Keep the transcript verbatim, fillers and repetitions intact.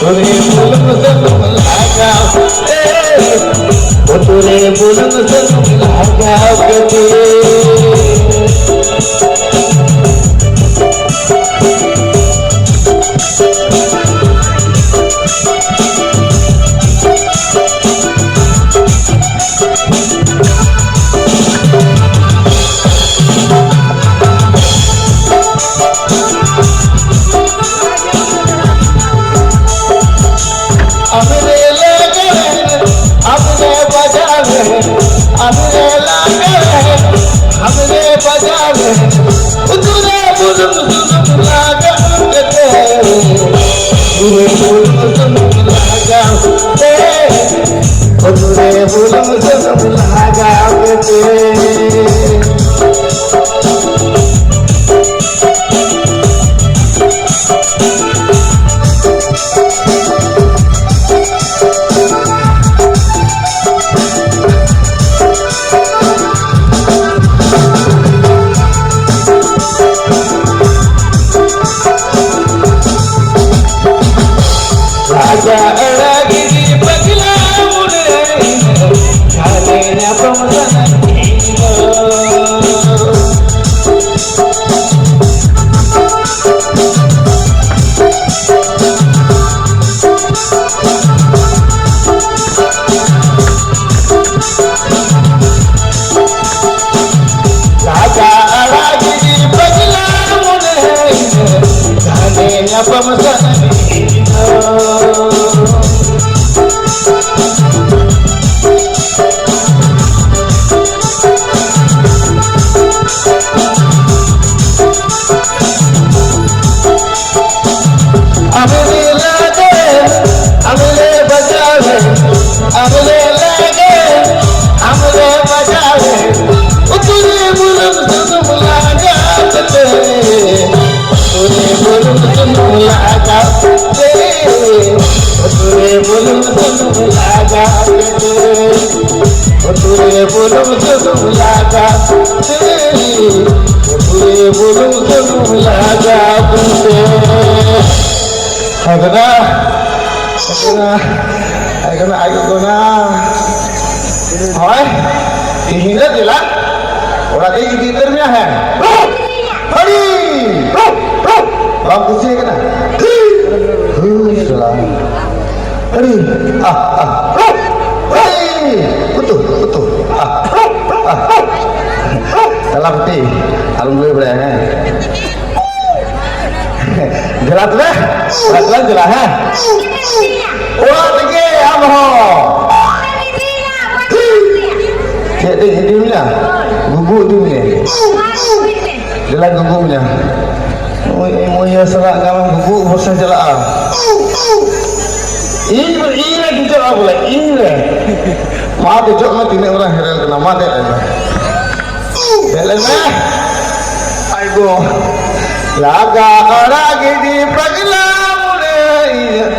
ᱩᱛᱩ ᱨᱮ ᱵᱩᱞᱩᱝ ᱥᱩᱱᱩᱢ ᱞᱟᱜᱟᱣ ᱠᱟᱛᱮ, ᱩᱛᱩ ᱨᱮ ᱵᱩᱞᱩᱝ ᱥᱩᱱᱩᱢ ᱞᱟᱜᱟᱣ ᱠᱟᱛᱮ᱾ हमरे लगन, हमरे बजावे, हमरे लगन, हमरे बजावे। उतरे बुलुम सुनुम लागा के, उतरे बुलुम सुनुम लागा के, उतरे बुलुम सुनुम लागा के। ᱨᱟᱡᱟ ᱟᱲᱟᱜ ᱜᱤᱰᱤ ᱯᱟᱜᱽᱞᱟ ᱢᱚᱱᱮ, ᱡᱟᱦᱟᱸ ᱧᱟᱯᱟᱢ ᱥᱟᱱᱟ᱾ ᱞᱟᱡᱟ ᱟᱲᱟᱜ ᱜᱤᱰᱤ ᱯᱟᱜᱽᱞᱟ ᱢᱚᱱᱮ, ᱜᱷᱟᱱᱮ ᱧᱟᱯᱟᱢ ᱥᱟᱱᱟᱧ ᱫᱚ᱾ ᱟᱢ ᱞᱮ ᱞᱟᱜᱮ, ᱟᱢ ᱞᱮ ᱵᱟᱡᱟᱣᱮ, ᱟᱢ ᱞᱮ ᱞᱟᱜᱮ, ᱟᱢ ᱞᱮ ᱵᱟᱡᱟᱣᱮ᱾ ᱩᱛᱩ ᱨᱮ ᱵᱩᱞᱩᱝ ᱥᱩᱱᱩᱢ ᱞᱟᱜᱟᱣ ᱠᱟᱛᱮ, ᱩᱛᱩ ᱨᱮ ᱵᱩᱞᱩᱝ ᱥᱩᱱᱩᱢ ᱞᱟᱜᱟᱣ ᱠᱟᱛᱮ, ᱩᱛᱩ ᱨᱮ ᱵᱩᱞᱩᱝ ᱥᱩᱱᱩᱢ ᱞᱟᱜᱟᱣ ᱠᱟᱛᱮ, ᱩᱛᱩ ᱨᱮ ᱵᱩᱞᱩᱝ ᱥᱩᱱᱩᱢ ᱞᱟᱜᱟᱣ ᱠᱟᱛᱮ, ᱩᱛᱩ ᱨᱮ ᱵᱩᱞᱩᱝ ᱥᱩᱱᱩᱢ ᱞᱟᱜᱟᱣ ᱠᱟᱛᱮ᱾ ᱦᱮᱸ ᱫᱟᱫᱟ, ᱟᱭ ᱠᱟᱱᱟ, ᱟᱭ ᱠᱟᱱᱟ᱾ ᱦᱳᱭ, ᱛᱤᱦᱤᱧ ᱫᱚ ᱫᱮᱞᱟ, ᱚᱲᱟᱜ ᱛᱮ ᱤᱫᱤ ᱩᱛᱟᱹᱨ ᱢᱮᱭᱟ, ᱦᱮᱸ᱾ ᱦᱟᱹᱲᱤ! ᱵᱟᱢ ᱠᱩᱥᱤᱭᱟᱜ ᱠᱟᱱᱟ? ᱦᱩᱭ ᱥᱟᱞᱟ᱾ ᱦᱟᱹᱲᱤ! ᱟ, ᱟ᱾ ᱦᱟᱹᱲᱤ! ᱩᱛᱩ, ᱩᱛᱩ᱾ ᱟ, ᱟ᱾ ᱫᱮᱞᱟ ᱵᱤᱴᱤ, ᱟᱞᱚᱢ ᱞᱟᱹᱭ ᱵᱟᱲᱟᱭᱟ, ᱦᱮᱸ᱾ ᱫᱮᱞᱟ ᱛᱚᱵᱮ, ᱫᱮᱞᱟ ᱛᱚᱵᱮ, ᱫᱮᱞᱟ, ᱦᱮᱸ? ᱚᱲᱟᱜ ᱨᱮᱜᱮ ᱟᱢ ᱦᱚᱸ᱾ ᱪᱮᱫ ᱛᱮ ᱤᱫᱤ ᱢᱮᱭᱟ? ᱜᱩᱜᱩ ᱤᱫᱤ ᱢᱮᱭᱟ᱾ ᱫᱮᱞᱟ ᱜᱩᱜᱩ ᱢᱮᱭᱟ᱾ ᱳᱭ, ᱳᱭ, ᱥᱟᱞᱟᱜ ᱜᱟᱱ ᱜᱩᱜᱩ ᱵᱷᱚᱨᱥᱟ ᱪᱟᱞᱟᱜᱼᱟ᱾ ᱤᱧ ᱨᱮ, ᱤᱧ ᱨᱮ ᱫᱮᱡᱚᱜᱼᱟ ᱵᱚᱞᱮ, ᱤᱧ ᱨᱮ᱾ ᱢᱟ ᱫᱮᱡᱚᱜ ᱢᱮ, ᱛᱤᱱᱟᱹᱜ ᱢᱟᱨᱟᱝ ᱦᱮᱨᱮᱞ ᱠᱟᱱᱟ, ᱢᱟ ᱫᱮᱡ ᱞᱮᱱ ᱢᱮ᱾ ᱫᱮᱡ ᱞᱮᱱ ᱢᱮ᱾ ᱟᱭ ᱜᱚ᱾ ᱞᱟᱜᱟ ᱟᱲᱟᱜ ᱜᱤᱰᱤ ᱯᱟᱜᱽᱞᱟ ᱢᱚᱱᱮ ᱤᱧᱟᱹᱜ᱾